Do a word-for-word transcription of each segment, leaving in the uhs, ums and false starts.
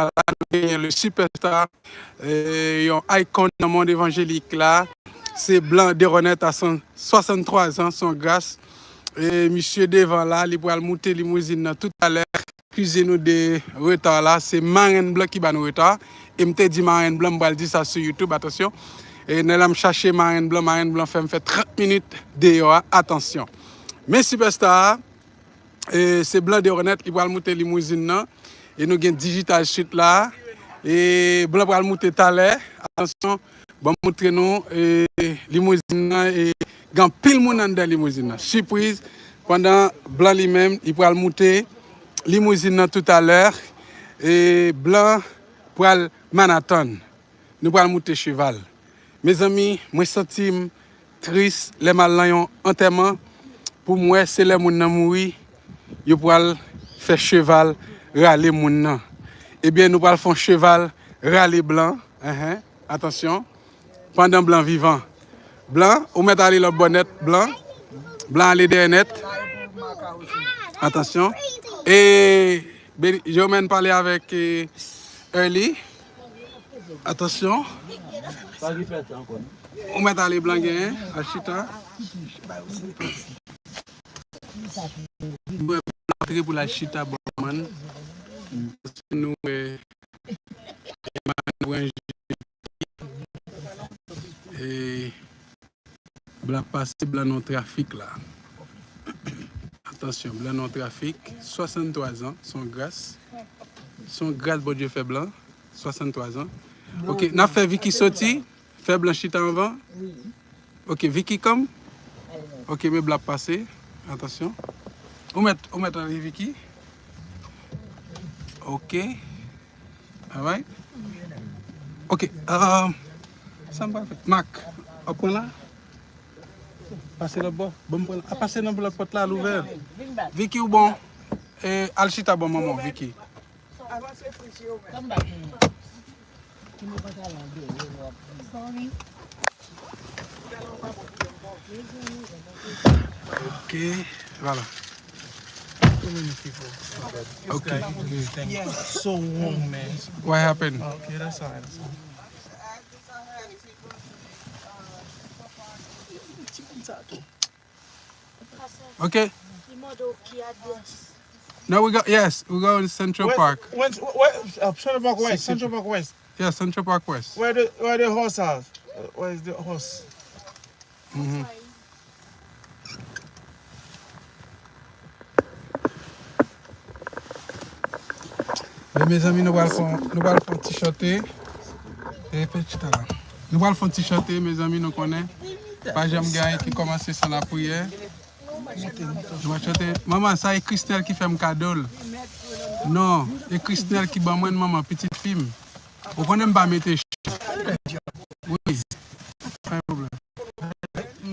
la, nou genyen le superstar, e, yon icon nan mond evanjelik la. Se Blan Deronette a san swasanntwa zan, se yon gras. E misye devan la, li pral moute limouzin nan toutalè. Eskize nou de reta la, se marenn Blan ki ba nou reta. E m te di marenn Blan, m pral di sa sou YouTube, atansyon. E nèg la m chache marenn Blan, marenn Blan fè m fè trant minit deyò a, atansyon. Men sipèsta a, e, se Blan Deronette, li pral moute limouzin nan. E nou gen Digital Suite la. E Blan pral moute talè. Atansyon, ban m montre nou, e, limouzin nan. E gen anpil moun anndan limouzin nan. Sipriz, pandan Blan li menm, li pral moute limouzin nan toutalè. E Blan pral Manhattan. Nou pral moute cheval. Mezanmi, mwen santi m tris lè m al nan yon antèman, pou m wè se lè moun nan mouri, yo pral fè cheval rale moun nan. Ebyen, nou pral fè yon cheval rale Blan. Enhen, atansyon. Pandan Blan vivan. Blan, ou mèt ale lòt bò nèt, Blan. Blan ale dèyè nèt. Atansyon. E Beni-, Jomèn pale avèk, e, Early. Atansyon. Sa ki fèt ankò, non? Ou mèt ale Blan genyen, al chita. Mwen antre pou l al chita bò manman. Paske nou wè, e, Blan pase, Blan nan trafik la. Atansyon, Blan nan trafik, swasanntwa zan, se yon gras. Se yon gras Bondye fè Blan, swasanntwa zan. Ok, n ap fè Vicky soti, fè Blan chita anvan. Ok, Vicky come. Ok, men Blan pase. Atansyon. Ou mèt, ou mèt antre Vicky. Ok. Alright. Ok, um, sa m pral fè? Mark, w ap pran la? Pase lòt bò. Bon, m pran la. A, pase nan lòt pòt la, al ouvè l. Vicky, ou bon? E, al chita bò manman w, Vicky. Ok, voilà. Too many people. Okay. This guy is so warm, man. What happened? Okay, that's all right. That's all right. Okay. Li mande w ki adrès. No, we go. Yes, we go in Central Park. When, where, uh, Central Park West. Central Park West. Yeah, Central Park West. Where the, where the horse are? Uh, where is the horse? Mhm. Men mezanmi, nou pral fè, nou pral fè yon ti chante. E fè chita la. Nou pral fè yon ti chante, mezanmi, nou konnen. Pa janm gen anyen ki kòmanse san lapriyè. Nou pral chante. Manman, sa e Christelle ki fè m kado l. Non, e Christelle ki ban mwen l, manman, pitit fi m. Ou konnen m pa mete ch-, wi. Pa gen pwoblèm.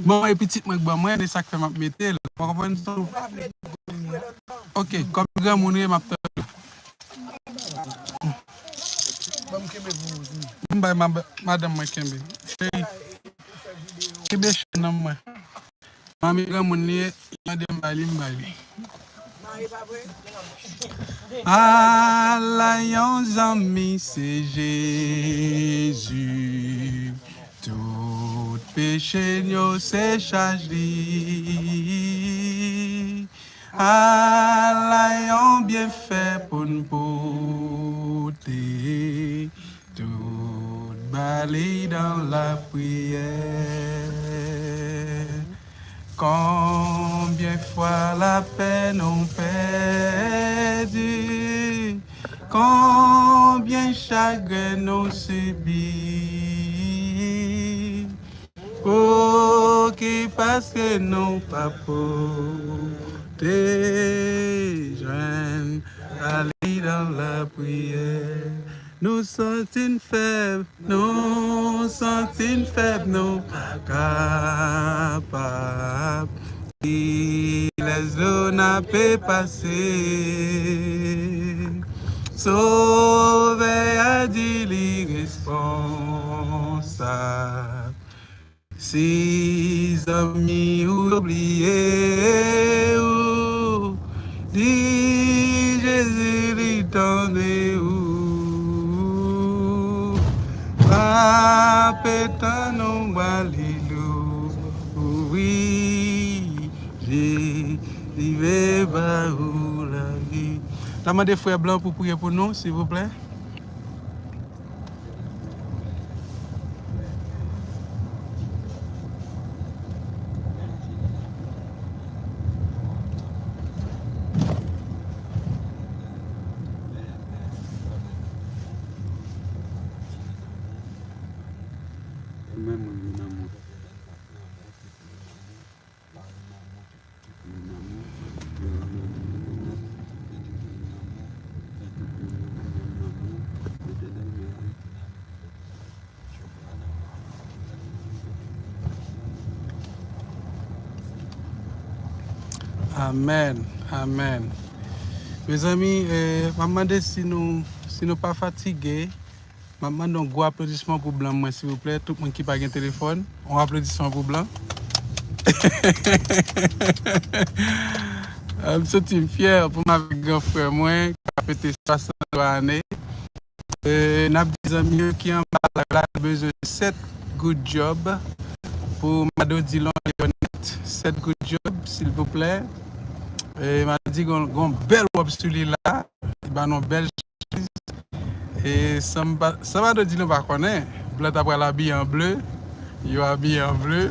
Bon, e pitit mwen k ban mwen, e sa k fè m ap mete l. Ou konprann sa? Ok, kòm granmoun ye, m ap tande. Ban m kenbe pou ou, Zini. M bay ma-, madanm mwen kenbe. Cheri, kenbe chen nan mwen. Manmi granmoun li ye, li mande m bay li, m bay li. Ala yon zanmi se Jezi, tout peche n yo se chaj li. Ala yon byenfè pou n pote, tout ba li dans la prière. Combien fois la peine on perdu, combien chagrin nou sibi, pouki paske nou pa pote jwenn ba li dans la prière. Nou santi n fèb, nou santi n fèb, nou pa kapab. Kilès dlo n ape pase? Sovè a di li responsab. Si zanmi ou yo bliye ou, di Jezi li tande ou. Tann ou ba li lou, wi, Jezi vle ba ou lavi. N a mande frè Blan pou priye pou nou, silvouplè. Amèn, amèn. Mezanmi, eh, m ap mande si nou, si nou pa fatige, m ap mande yon gwo aplodisman pou Blan mwen, silvouplè. Tout moun ki pa gen telefòn, yon aplodisman pou Blan. M santi m fyè pou m avèk gran frè mwen, k ap fete swasanntwa ane. Eh, n ap di zanmi yo ki anba live la, yo bezwen sèt good job pou Mado Dilon Leonette. Sèt good job, silvouplè. Eh, Mado di gon, gon bèl wòb sou li la. Li ba nou bèl chemiz. E san m pa, san Mado Dilon pa konnen, Blan ta pral abiye an ble. Yo abiye an ble.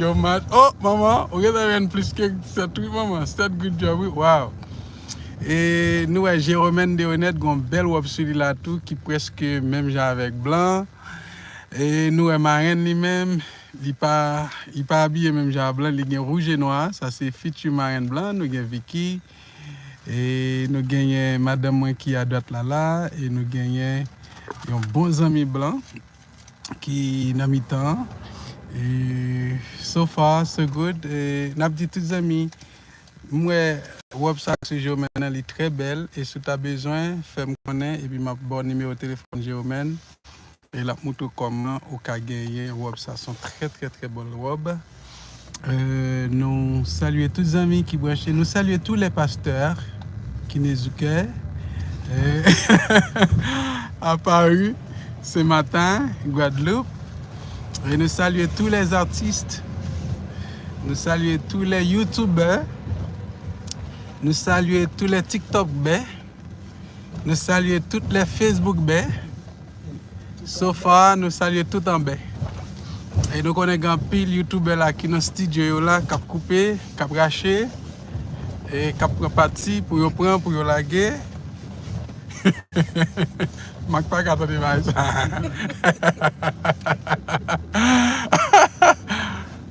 Yo mat. Oh, manman, ou gentan jwenn plis ke sèt, wi, manman. Sèt good job, wi. Wow. E nou wè Jeromène Deronette gon bèl wòb sou li la tou ki prèske menm jan avèk Blan. E nou wè marenn li menm, li pa, li pa abiye menm jan a Blan, li gen wouj e nwa, sa se fiti marenn Blan, nou gen Vicky, e nou genyen madanm mwen ki adwat la la, e nou genyen yon bon zanmi Blan ki nan mitan an. E so far, so good. E n ap di tout zanmi, m wè wòb sa sou Jeromène nan, li trè bèl. E si w ta bezwen, fè m konnen, epi m ap ba w nimewo telefòn Jeromène. E l ap moutre w kòman ou ka genyen wòb sa. Se yon trè, trè, trè bèl wòb. Euh, nou salye tout zanmi ki branche. Nou salye tous les pasteurs ki nan Zoukè. Euh, à Paris, Saint-Martin, Guadeloupe. E nou salye tous les artistes. Nou salye tous les youtubeurs. Nou salye tous les TikTok bè. Nou salye tout les Facebook bè. So far, nou salye tout anbè. E nou konnen gen anpil youtubè la ki nan estidyo yo la, k ap koupe, k ap rache, e k ap pran pati pou yo pran, pou yo lage. Mak pa ka tande bagay sa.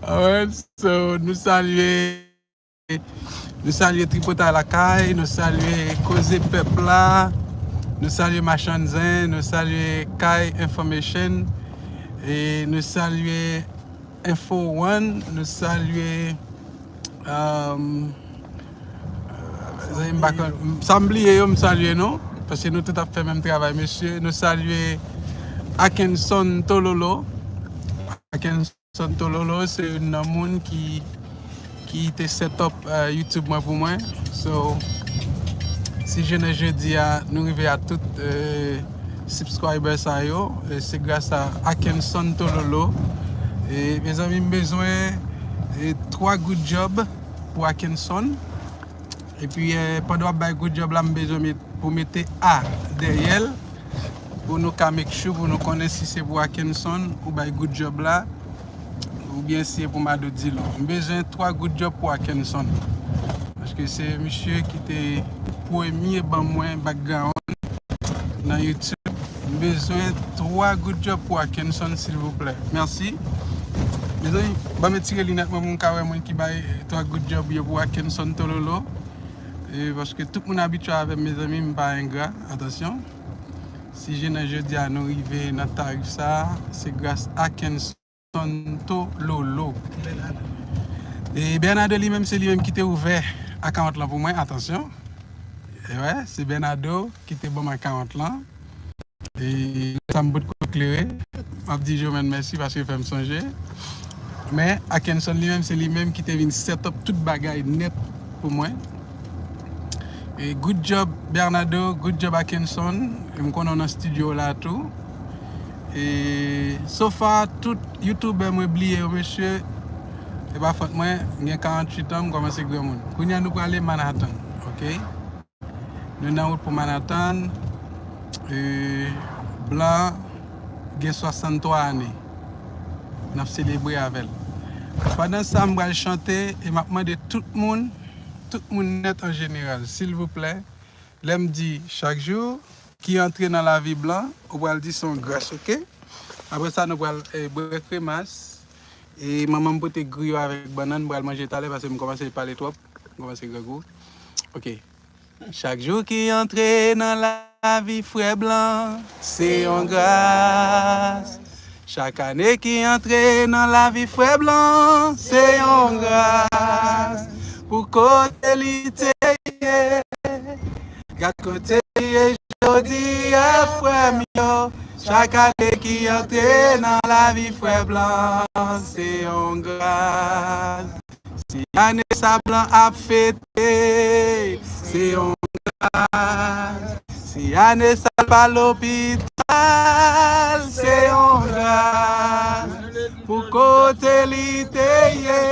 Alright, so, nou salye Nou salye Tripotay Lakay, nou salye Koze Pèp la, nou salye Machann Zen, nou salye Kay Information, e nou salye Info One, nou salye, um, zanmi m pa konn, sa m bliye yo, m salye nou, paske nou tout ap fè menm travay, mesye. Nou salye Akenson Tololo. Akenson Santololo se youn nan moun ki, ki te set up, euh, YouTube mwen pou mwen. So, si jounen jodi a, nou rive a tout, euh, subscriber sa yo, euh, se gras a Akenson Tololo. E, mezanmi, m bezwen, euh, twa good job pou Akenson. Epi, eh, pandan w ap bay good job la, m bezwen met, pou mete A dèyè l, pou nou ka make sure, pou nou konnen si se pou Akenson ou bay good job la, oubyen si se pou Mado Dilon. M bezwen twa good job pou Akenson. Paske se misye ki te premye ban mwen background nan YouTube. M bezwen twa good job pou Akenson, silvouplè. Mèsi. Mezanmi, ban m retire linèt mwen pou m ka wè moun ki bay, eh, twa good job yo pou Akenson Tololo. E paske tout moun abitye avè m, mezanmi, m pa engra. Atansyon. Si jounen jodi a nou rive nan tarif sa, se gras a Akenson Tololo. E Bernardo li menm, se li menm ki te ouvè akawont lan pou mwen. Atansyon. E wè, se Bernardo ki te ban m akawont lan. E sa m potko klere. M ap di Jomèn mèsi paske fè m sonje. Men Akenson li menm, se li menm ki te vin set up tout bagay nèt pou mwen. E good job Bernardo, good job Akenson. E m konnen w nan estidyo la tou. E so far, tout youtubè mwen bliye yo, mesye. E pa fòt mwen, m gen karanntuit an, m kòmanse granmoun. Kounye a, nou prale Manhattan, oke? Nou nan wout pou Manhattan. E, Blan gen swasanntwa ane. N ap selebre avè l. Pandan sa, m pral chante e m ap mande tout moun, tout moun nèt an jeneral, silvouplè, lè m di chak jou ki antre nan lavi Blan, ou pral di se yon gras, oke? Apre sa, nou pral, eh, bwè kremas. E manman m pote griyo avèk bannann, m pral manje talè paske m kòmanse pale twòp. M kòmanse grangou. Oke. Chak jou ki antre nan lavi frè Blan, se yon gras. Chak ane ki antre nan lavi frè Blan, se yon gras. Pou kote li te ye, gad kote li ye jodi a, frè m yo. Chak ane ki antre nan lavi frè Blan, se yon gras. Si ane sa Blan ap fete, se yon gras. Si ane sa l pa lopital, se yon gras. Pou kote li te ye,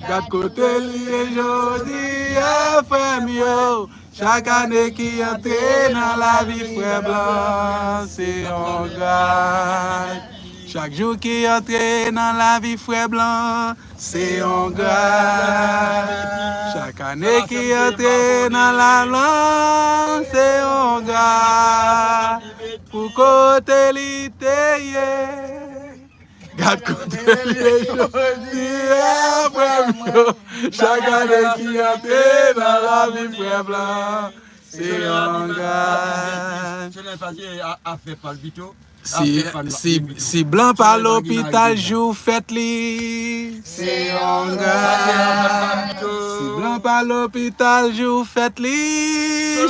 gad kote li ye jodi a, frè m yo. Chak ane ki antre nan lavi frè Blan, se yon gras. Chak jou ki antre nan lavi frè Blan, se yon gras. Chak ane ki antre nan lavi Blan, se yon gras. Pou kote li te ye, gad kote li ye jodi a, frè m yo. Chak ane ki antre nan lavi frè Blan, se yon gras. Si, si, si Blan pa lopital jou fèt li, se yon gras. Si Blan pa lopital jou fèt li,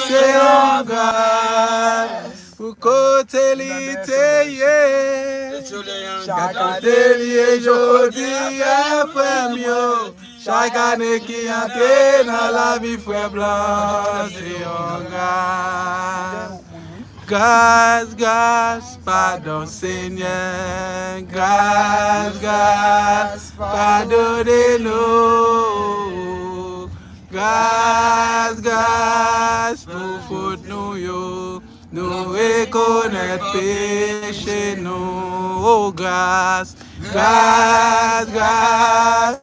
se yon gras. Pou kote li te ye, chak kote li ye jodi a, frè m yo. Chak ane ki antre nan lavi frè Blan, se yon gras. Gras, gras, padon, Senyè. Gras, gras, padone nou. Gras, gras, pou fot nou yo. Nou rekonèt peche nou. O gras, gras, gras.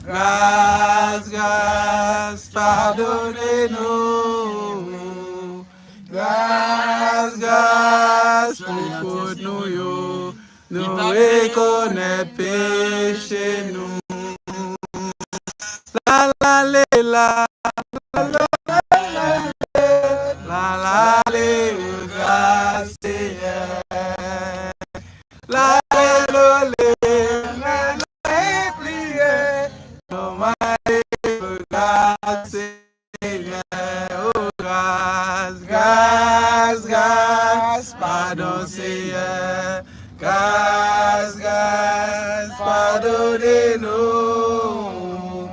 Gras, gras, padone nou. Gras, gras, pou fot nou yo. Nou rekonèt peche nou. La la le la, la la le, la la le, gras Senyè. La le lo le, la la le, priye. Nòmal, gras Senyè. Senyè, o gras, gras, gras, padon, Senyè. Gras, gras, padone nou.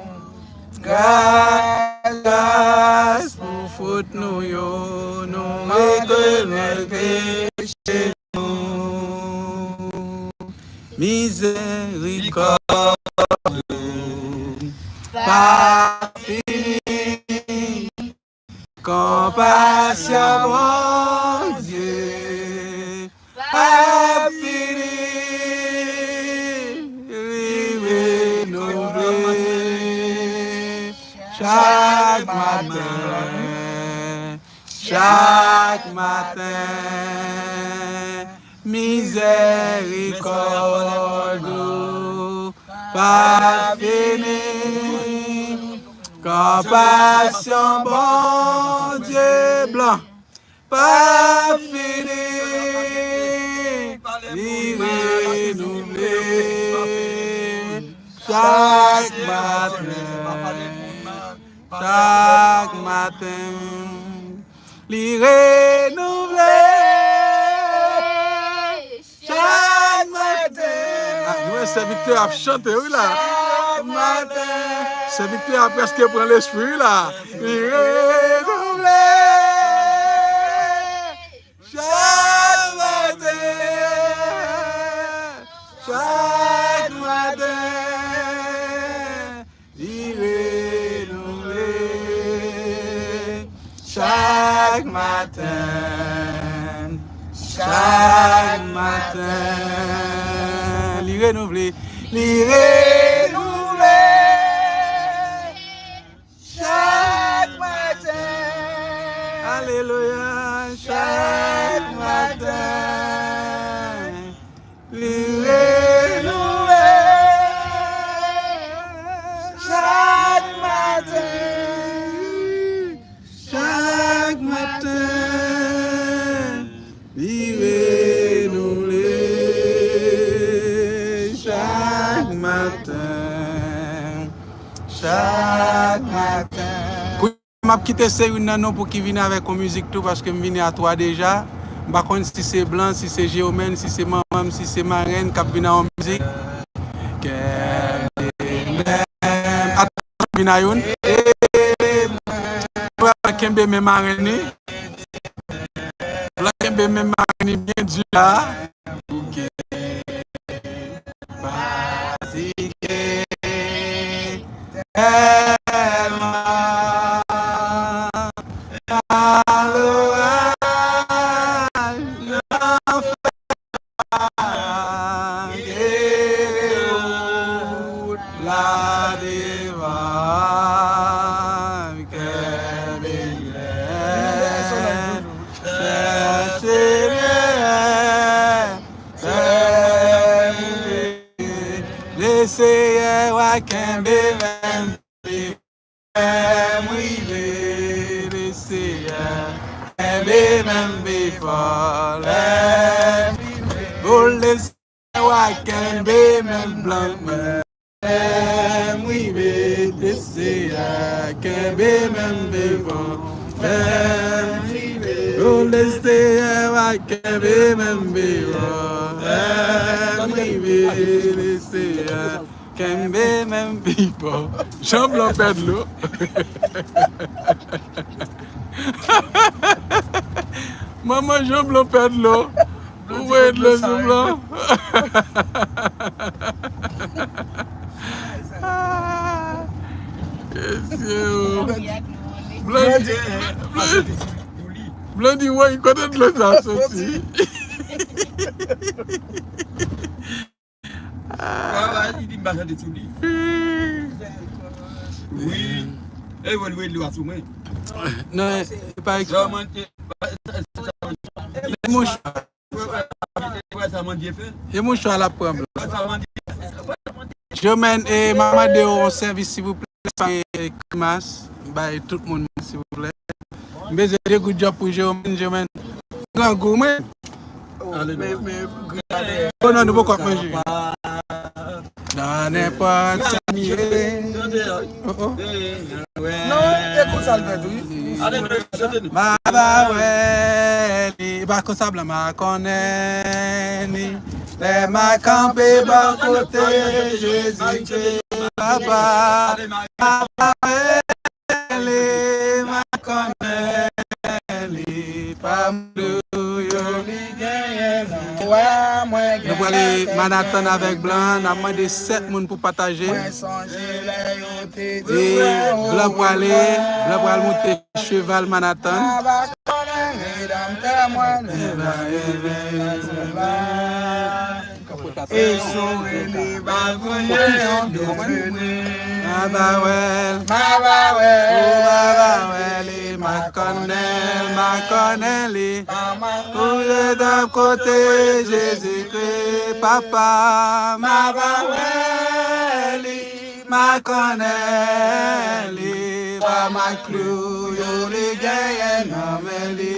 Gras, gras, pou fot nou yo, nou rekonèt peche nou. Mizèrikòd ou pa fini. Konpasyon Bondye pa fini, li renouvle chak maten, chak maten. Mizèrikòd ou pa fini. Konpasyon Bondye blan pa fini. Li renouvle chak maten, chak maten. Li renouvle chak maten. Ah, nou wè sèvitè ap chante, wi, la. Chak maten. Sèvitè a prèske pran lespri, wi, la. Li renouvle. chak maten, chak maten, li renouvle, li renouvle. Chak maten. Alelouya. Chak maten. Li renouvle. Chak maten. Chak maten. Li renouvle. Chak maten. Chak maten. Kounye a m ap kite Serine nan non pou ki vini avèk yon mizik tou, paske m vini a twa deja. M pa konn si se Blan, si se Jewmèn, si se manman m, si se marenn k ap vin a yon mizik. Kenbe menm. Atann, vin a youn. E, kenbe men marenn li. Blan kenbe men marenn li byen di la. Bouke. Fatigué tellement à l'orage, l'enfer et route la devant, cœur Sèl Senyè, Sèl Senyè, le Seyè w a kenbe men m, fè m rive, le Seyè kenbe men m pi fò, lè m rive. O le Seyè w a kenbe men m, Blan, fè m rive, le Seyè kenbe men m vivan, fè m rive. O le Seyè w a kenbe men m vivan, fè m rive, le Seyè kenbe men m vivan. Jan Blan pè dlo. Manman, jan Blan pè dlo. Ou voye dlo sou Blan. Ah, mesye, oh. Blan di, Blan, Blan di, woy, kote dlo sa soti? Papa, li di m pa chante sou li. Wi. E bon, wi, li va sou mwen. Non, e pa eksprè. Sa mwen te, sa, sa, sa, e mon chwa. Wè sa Mandye fè. E mon chwa l ap pran, Blan. Wè sa Mandye fè. Jewmèn, e m ap mande w yon sèvis, silvouplè. Bay Grimas, bay tout moun, silvouplè. M bezwen de gout djòb pou Jewmèn, Jewmèn. Grangou, mwen. O non, nou poko ap manje. Nan nenpòt sa m ye. Oh, oh. Non, e konsa l fèt, wi. M a ba wè li. E pa konsa Blan, m a konnen li. Lè m a kanpe bò kote Jezikri, papa, m a ba wè li, m a konnen li, pa m tou yo li genyen nan. Wè, mwen gen. Nou prale Manhattan avèk Blan, n ap mande sèt moun pou pataje. Mwen sonje lè yo te di mwen, Blan prale, Blan pral monte cheval Manhattan. E sore li ba voye yon deveni. Mabawèl, Mabawèl, o Mabawèl, e Makònèl, Makònèl, e pou yo dòm kote Jezikri, papa, Mabawèl, e Makònèl, e pa maklou yo li genyen nan men li.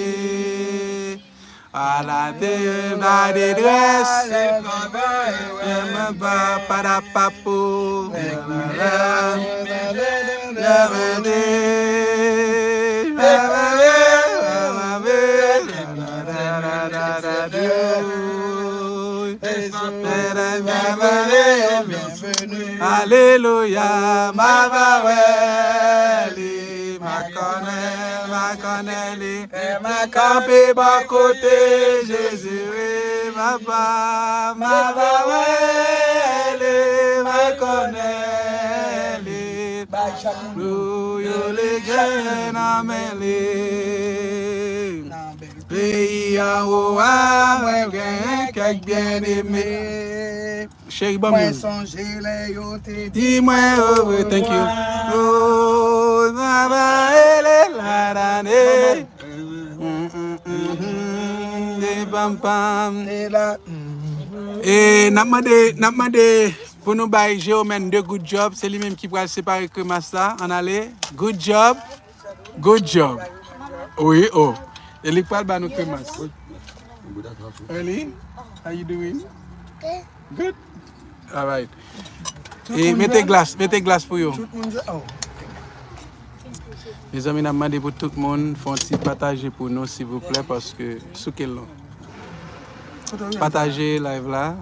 Ala de ba de drès. Mwen pa pa da papo. Alelouya, Mabawèl, Makònèl, Makònèl, e m a kanpe bò kote Jezi, wi, papa, Mabawèl, Makònèl, e bay chak moun yo li genyen nan men li. Anwo a, mwen genyen kèk byeneme. Cheri, ban m youn. Mwen sonje lè yo te di mwen, oh, oh, thank you. Oh, sa va ele la dane. Mm, mm, mm, mm. De pam, pam. E n ap mande, n ap mande pou nou bay Geomène de good job. Se li menm ki pral separe kremas la. Ann ale. Good job. Good job. Wi, oh. E li k pral ba nou kremas. Erline, how you doing? Good. All right. E mete glas, mete glas pou yo. Mezanmi, n ap mande pou tout moun fè yon ti pataje pou nou, silvouplè, paske souke l non. Pataje live la,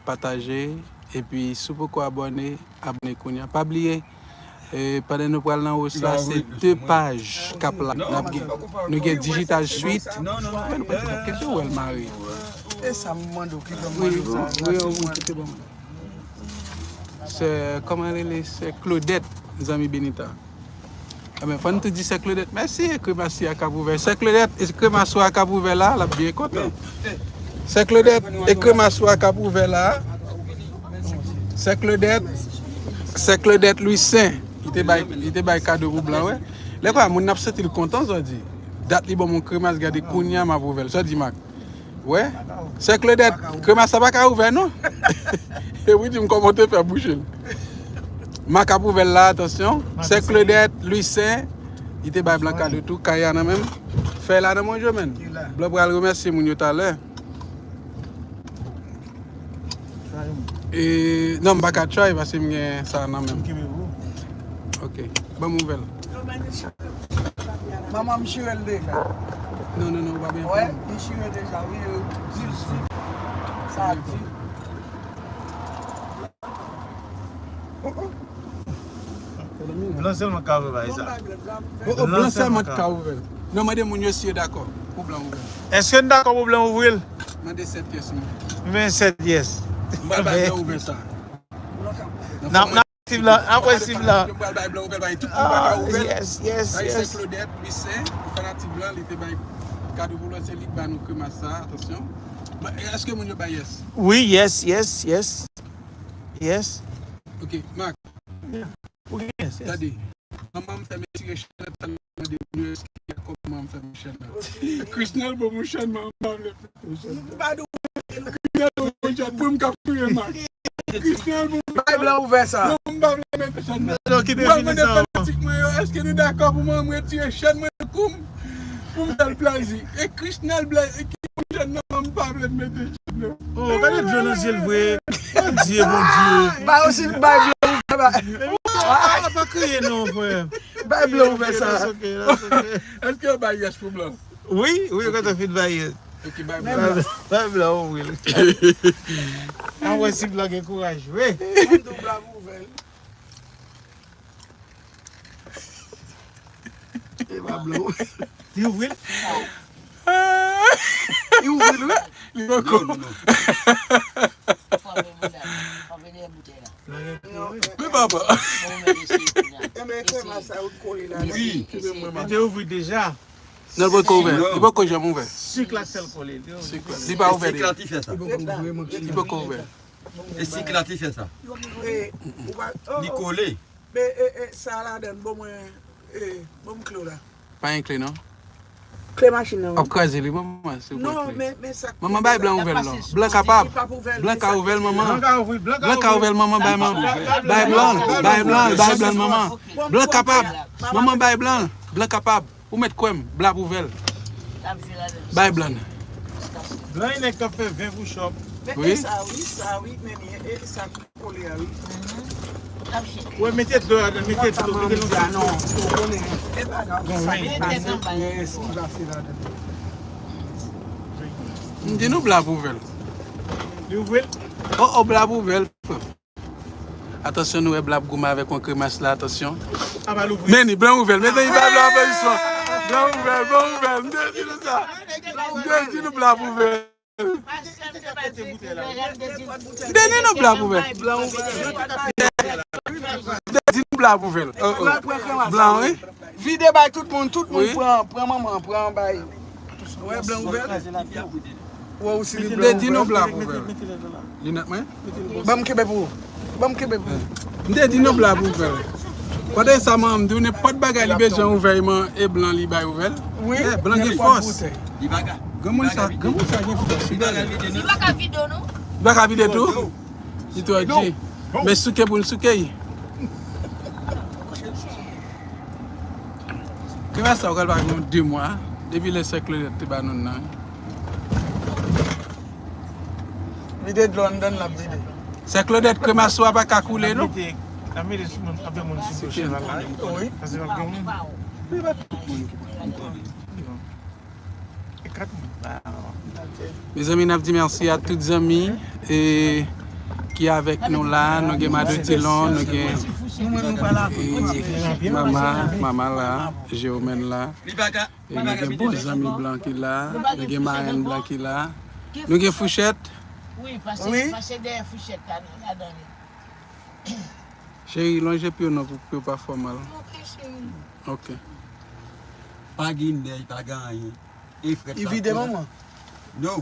pataje, epi si w poko abòne, abòne kounye a. Pa bliye, e, pandan nou pral nan wòs la, se de paj k ap la. N ap gen, nou gen Digital Suite. Wè, nou pa di kèk kesyon, wè l mare. E sa m mande w ki fè m mande w sa. Wi, wi, wi, kite ban mwen. Sè, kòman rele? Sè Claudette, zanmi Benita. Enben, fò n tou di Sè Claudette mèsi, e kremas li a k ap ouvè. Sè Claudette, e kremas ou a k ap ouvè la, l ap byen kontan. Sè Claudette, e kremas ou a k ap ouvè la. Sè Claudette, Sè Claudette Louis Saint, li te bay, li te bay kado pou blan, wè. Lè kwa, moun nan ap santi l kontan, sa di. Dat li ban m yon kremas, gade kounye a m ap ouvè l. Sa di, Mak? Wè. Sè Claudette, kremas sa pa ka ouvè, non. E wi, di m kòman w te fè bouche l. Mak ap ouvè l la, atansyon. Sè Claudette, Louis Saint, li te bay blan kado tou, kay a nan men m. Fèy la nan men w, Geomène. Blan pral remèsye moun yo talè. E, non, m pa ka try paske m gen sa nan men m. Ok. Ban m ouvè l. Manman m chire l deja. Non, non, non, ou pa gen. Wè, li chire deja, wi, yo di l sou. Sa di. Blan sèlman ka ouvè bagay sa. Oh, oh, blan sèlman ka ouvè l. Non, mande moun yo si yo dakò pou blan ouvè l. Èske n dakò pou blan ouvri l? Mande sèt yes, wi. Men sèt yes. M pa bay blan ouvè sa. N ap, n ap sib la, n ap wè sib la. Yo pral bay blan ouvè l, bay tout moun pa ka ouvè l. Yes, yes, yes. Bay Sè Claudette, Louis Saint, fanatik blan, li te bay kado pou lòt, se li k ba nou kremas sa, atansyon. Èske moun yo bay yes? Wi, yes, yes, yes. Yes. Ok, Mak. Ou gen yes, yes. Gade, manman m fè m retire chèn nan, tèlman de moun yo eskize kòman m fè m chèn nan. Krisnel bon moun chèn, manman m pa vle fè m chèn nan. Krisnel bon moun chèn, pou m k ap touye Mak. Krisnel bon moun chèn. Bay blan ouvè sa. Non, m pa vle mete chèn nan. Mwen mande fanatik mwen yo, èske nou dakò pou mwen m retire chèn mwen nan kou m? Pou m fè l plezi. E Krisnel blan, e ki moun chèn nan, m pa vle mete chèn nan. Oh, gade dlo nan zye l vre. Bondye, Bondye. Ba yo si bay blan ouvè ba. Ah, pa kriye non, frè. Bay blan ouvè sa. Èske yo bay yes pou blan? Wi, wi, yo gentan fin bay yes. Ok, bay blan. Bay blan, wi. An wè si blan gen kouraj vre. E pa blan. Li ouvri l? Li ouvri l, wi. Li poko. Non, non, non. Men papa. Enben, kremas sa yo kole la. Wi. Li te ouvri deja. Non, li poko ouvè. Li poko janm ouvè. Sik la sèl kole. Sik la. Li pa ouvè. Sik la ki fè sa. Li poko ouvè. E sik la ki fè sa. Li kole. Men, e, e, sa ladan, ban mwen, e, ban m kle w la. Pa gen kle, non? Kle machin nan. W ap kraze li, manman, silvouplè. Non, men, men sa. Manman, bay blan ouvè l, non. Blan kapab. Blan ka ouvè l, manman. Blan ka ouvè l, manman, bay manman. Bay blan, bay blan, bay blan, manman. Blan kapab. Manman, bay blan. Blan kapab. Ou mèt kwè m, blan ap ouvè l. Bay blan. Blan e nèg k ap fè ven push-up. Wi. Sa wi, sa wi, men e sa ki kole a wi. Wè, mete dlo ladan, mete dlo, mete dlo. Non, ou konnen. E pa grav, sa ki pase, si pase ladan. M di nou blan ap ouvè l. Li ouvri l? Oh, oh, blan ap ouvè l. Atansyon, nou wè blan ap goumen avèk yon kremas la, atansyon. Meni, blan ouvè l, mete li bay blan aplodisman. Blan ouvè l, blan ouvè l, m te di nou sa. M te di nou blan ap ouvè l. M te di nou blan ap ouvè l. M te di nou blan ap ouvè l. Oh, oh. Blan, wi. Vide bay tout moun, tout moun pran, pran manman, pran bay. Wè blan ouvè l. Wè ou si li blan ouvè l. Mete, mete, mete, mete lèt la. Linèt mwen? Ban m kenbe pou ou. Ban m kenbe pou ou. M te di nou blan pou fè l. Pandan sa, manman m di w, nenpòt bagay li bezwen ouvè, man, e blan li bay ouvè l. Wi. Yeah, blan gen fòs. Granmoun sa, granmoun sa gen fòs. Li pa ka vide w, non? Li pa ka vide tou? Li twò G. Men souke pou n souke. Kremasa, ou pral pa gen de mwa, depi lè sè Claudette te ba nou nan. Vide dlo anndan l ap vide. Sè Claudette, kremasa w pa ka koule, non? N ap mete sou moun, anpil moun sou do cheval la. Wi. Paske w ap gen moun. Wi, pa tout moun ki pran. E kat moun. Mezanmi, n ap di mèsi a tout zanmi e, ki avèk nou la. Nou gen Madotilon, nou gen, e, Mama, Mama la, Jewomèn la. E nou gen bon zanmi blan ki la, nou gen marenn blan ki la. Nou gen Fouchèt. Wi, pase, pase dèyè Fouchèt la, ladan li. Cheri, lonje pye w non pou pye w pa fè w mal. Ok, cheri. Ok. Pa gen nèj, pa gen anyen. E frèt la. Li vide, manman? No.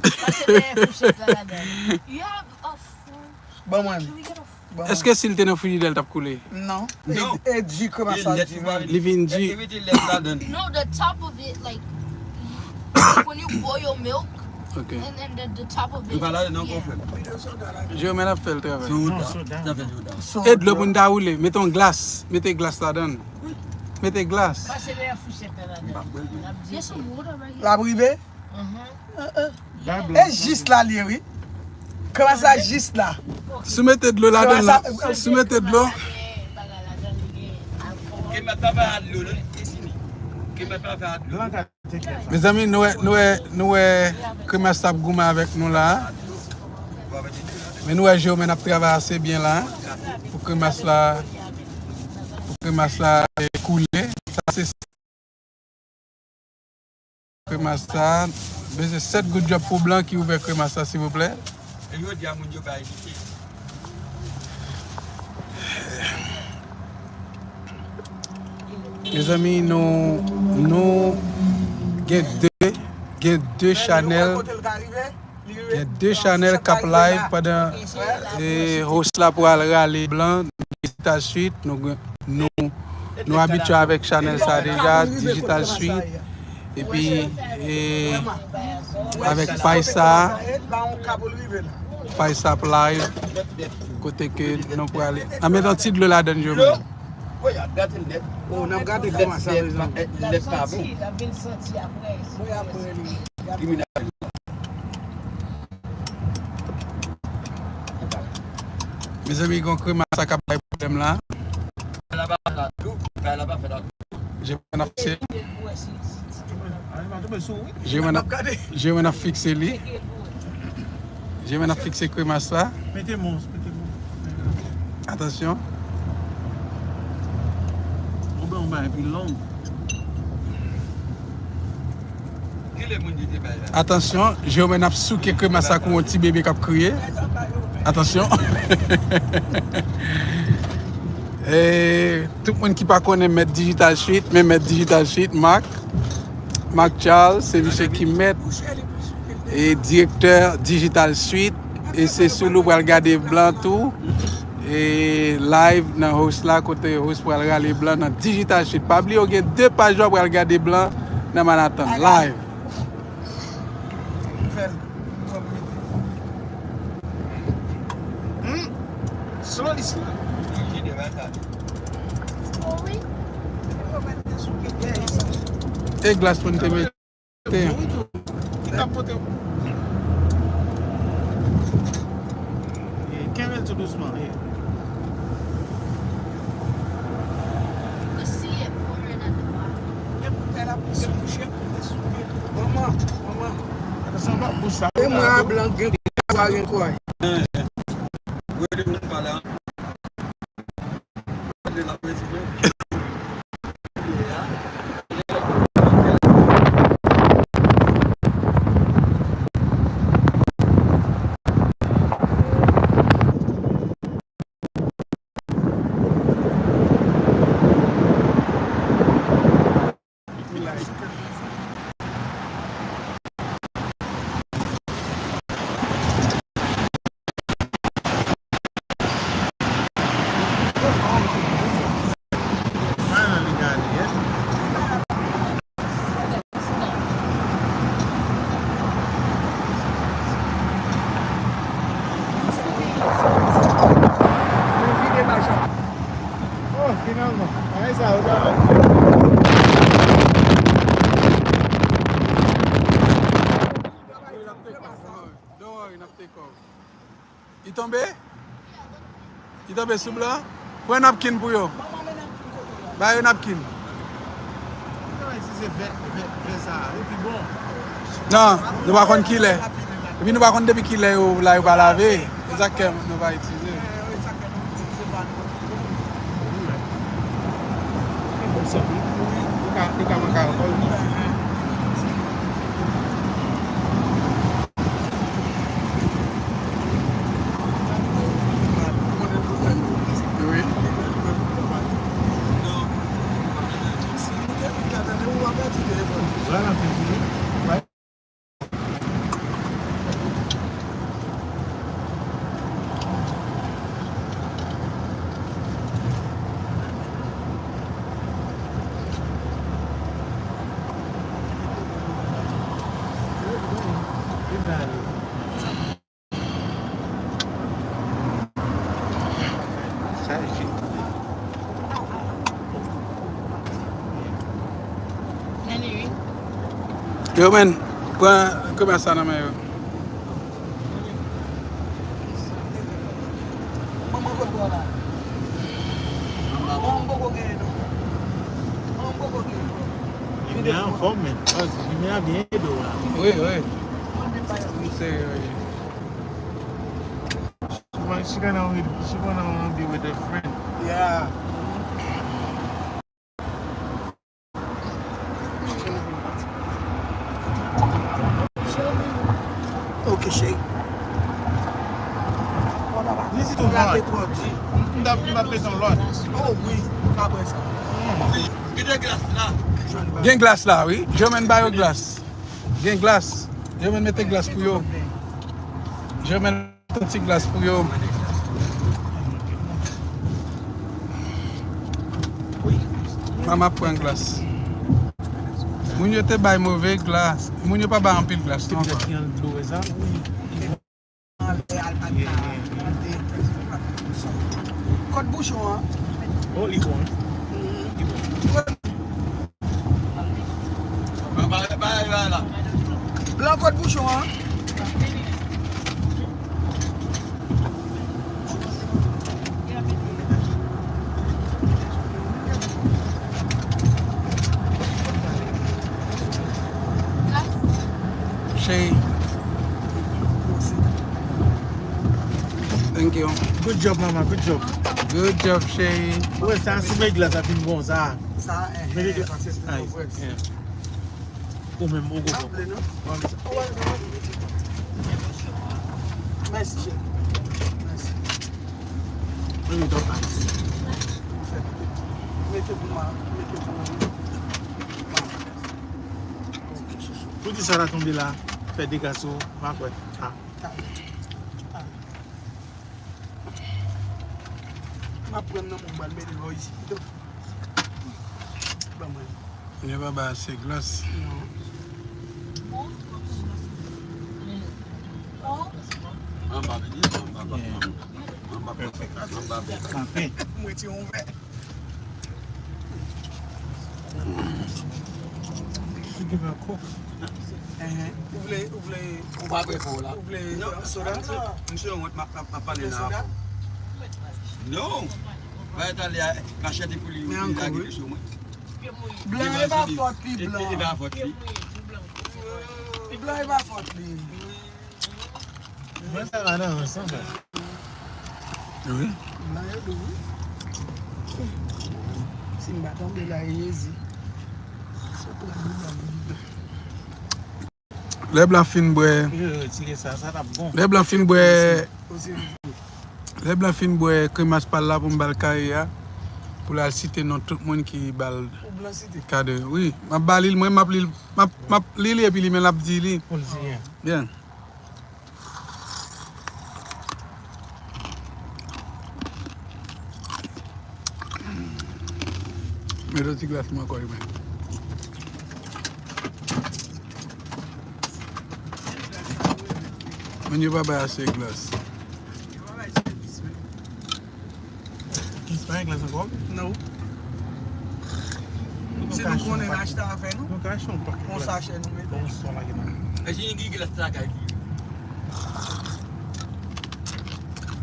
Pase dèyè Fouchèt la, ladan. You have a full. Ban mwen. Can we get a Bon. Èske si l te nan frijidè, l t ap koule? Non. Non. E, e di kòman sa di menm. Li vin di. Li mete lèt ladan. No, the top of it, like, when you boil your milk, ok, and then the, the top of it. Li pa ladan ankò, frè m. Jewomèn ap fè l travay. Se yon soda. Sa fè soda. E dlo pou n ta woule. Mete yon glas. Mete glas ladan. Mete glas. Pase dèyè fouchèt la ladan. Get some water right here. L ap rive? E jis la l ye, wi. Kòman sa jis la? Si w mete dlo ladan l la, si w mete dlo. Ke mèt pa fè a dlo, non? E si li. Ke mèt pa fè a dlo. Mezanmi, nou wè, nou wè, nou wè kremas la ap goumen avèk nou la. Men nou wè Jewomèn ap travay ase byen la. Pou kremas la, pou kremas la, eh, koule. Sa se Kremas sa, bezwen sèt goud djòb pou blan ki ouvè kremas sa, silvouplè. E yo di a moun yo bay li. Mezanmi, nou, nou gen de, gen de chanèl. Gen de chanèl k ap live pandan, eh, host la pral rale blan nan Digital Suite. Nou, nou, nou abitye avèk chanèl sa deja, Digital Suite. Epi, eh, avèk paj sa, paj sa ap live, kote ke nou prale. An met yon ti dlo ladan l, Jovenel. Oh, n ap gade kòman sa rezon. Mezanmi, gon kremas sa k ap bay pwoblèm la. Jewomèn ap fikse. Jewomèn ap, Jewomèn ap fikse li. Jewomèn ap fikse kremas la. Mete mons, mete mons. Atansyon. Ou blan ou bay pi long. Atansyon, Jewomèn ap souke kremas la kou yon ti bebe k ap kriye. Atansyon. E, tout moun ki pa konnen mèt Digital Suite, men mèt Digital Suite, Marc, Marc Charles, se misye ki mèt e direktè Digital Suite. E se sou li w pral gade blan tou. E live nan host la, kote host pral rale blan nan Digital Suite. Pa bliye w gen de paj la w pral gade blan nan Manhattan. Live. Fè l. Hmm. Sou lis la. E glas pou n te mete. Ki ka pote. Kenbe l tou dousman. Manman, manman. E mwen a blan gen kwa, gen kwa. Tonbe? Li tonbe sou blan? Pran napkin pou yo. Ba yo napkin. Non, nou pa konn kilè. Epi nou pa konn depi kilè yo la yo pa lave. E sa k fè nou pa itilize. Yo, men, pran kòb sa nan men yo. Manman kot bò la? Manman poko genyen non. Manman poko genyen non. Jimmy an fòm, men. Jimmy an byen ede w la. Wi, wi. Serye, wi. She wanna, she wanna be with her friend. Yeah. Ok, cheri. This is too hard. M t ap, m t ap pete yon lòt. Oh, wi. M pa kwè sa. Gen glas la, wi. Germaine ba yo glas. Gen glas. Germaine mete glas pou yo. Germaine Yon ti glas pou yo. Mama pran glas. Moun yo te bay move glas. Moun yo pa bay anpil glas non ankò. Kot bouchon an? Oh, li bon. Li bon. Blan, kot bouchon an? Cheri. Thank you. Good job, mama. Good job. Good job, cheri. Wè, sa sou men glas la fin bon, sa. Sa, eh, mete glas. Ou menm, ou go. Mèsi, cheri. Mèsi. Mete pou mwen, mete pou mwen. Pou di sa la tonbe la, fè dega sou, m a kwè. M ap pran nan men w, m al mete l bò isit. Ban mwen. Yo pa bay ase glas. Non. Anba, anba, anba, anba. Mwen ti yon vè. Ou vle, ou vle, ou pa bwè pou la. Ou vle soda? Misye wont, m ap, m ap, m ap pale la. Soda? Non. Bay talè a, kachèt pou li, li lage sou mwen. Blan e pa fòt li, blan. E pa fòt li. Blan e pa fòt li. Mwen sa va nan ansanm. Wi. Nan yo dou wi. Si m pa tonbe la, e Jezi. Se pran nou nan bib. Lè blan fin bwè. Yo, yo, tire sa, sa t ap bon. Lè blan fin bwè. Lè blan fin bwè kremas pa l la pou m ba l kaye a. Pou l al site non tout moun ki ba l kado. Wi, m ap ba li l, mwen m ap li l, m ap, m ap li li epi li menm l ap di li. Pou l di byen. Byen. Mete yon ti glas mwen ankò, men. Moun yo pa bay ase glas. Yo pa bay ase glas, men. Ou pa gen glas ankò? Non. Si nou konnen n achte afè nou. Nou ka achte yon pakèt glas. Yon sachè nou mete. Bon, son la gen nan. Èske gen glas la kay ki? Bon,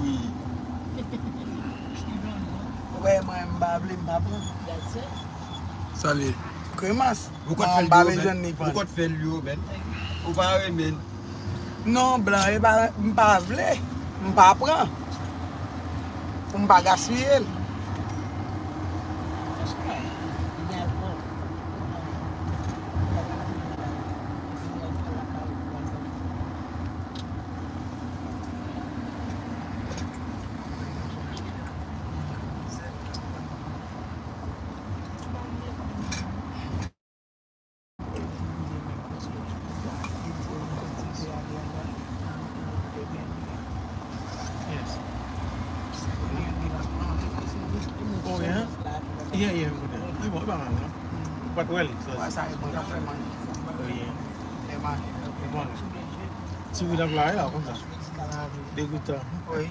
Wi. Ou wè mwen, m pa vle, m pa pran. Salye. Kremas. Ou konn fè l di Oben? Ou konn fè l di Oben? Ou pa renmen l? Non, blan, e pa, m pa vle. M pa pran. Pou m pa gaspiye l. Yes. Oh, yeah? Yeah, yeah, good. Li bon, li pa mal, non? Ou pa t wè li, so. Oh, yeah. Li bon. Ti wi la, la, konsa. Degoutan. Wi.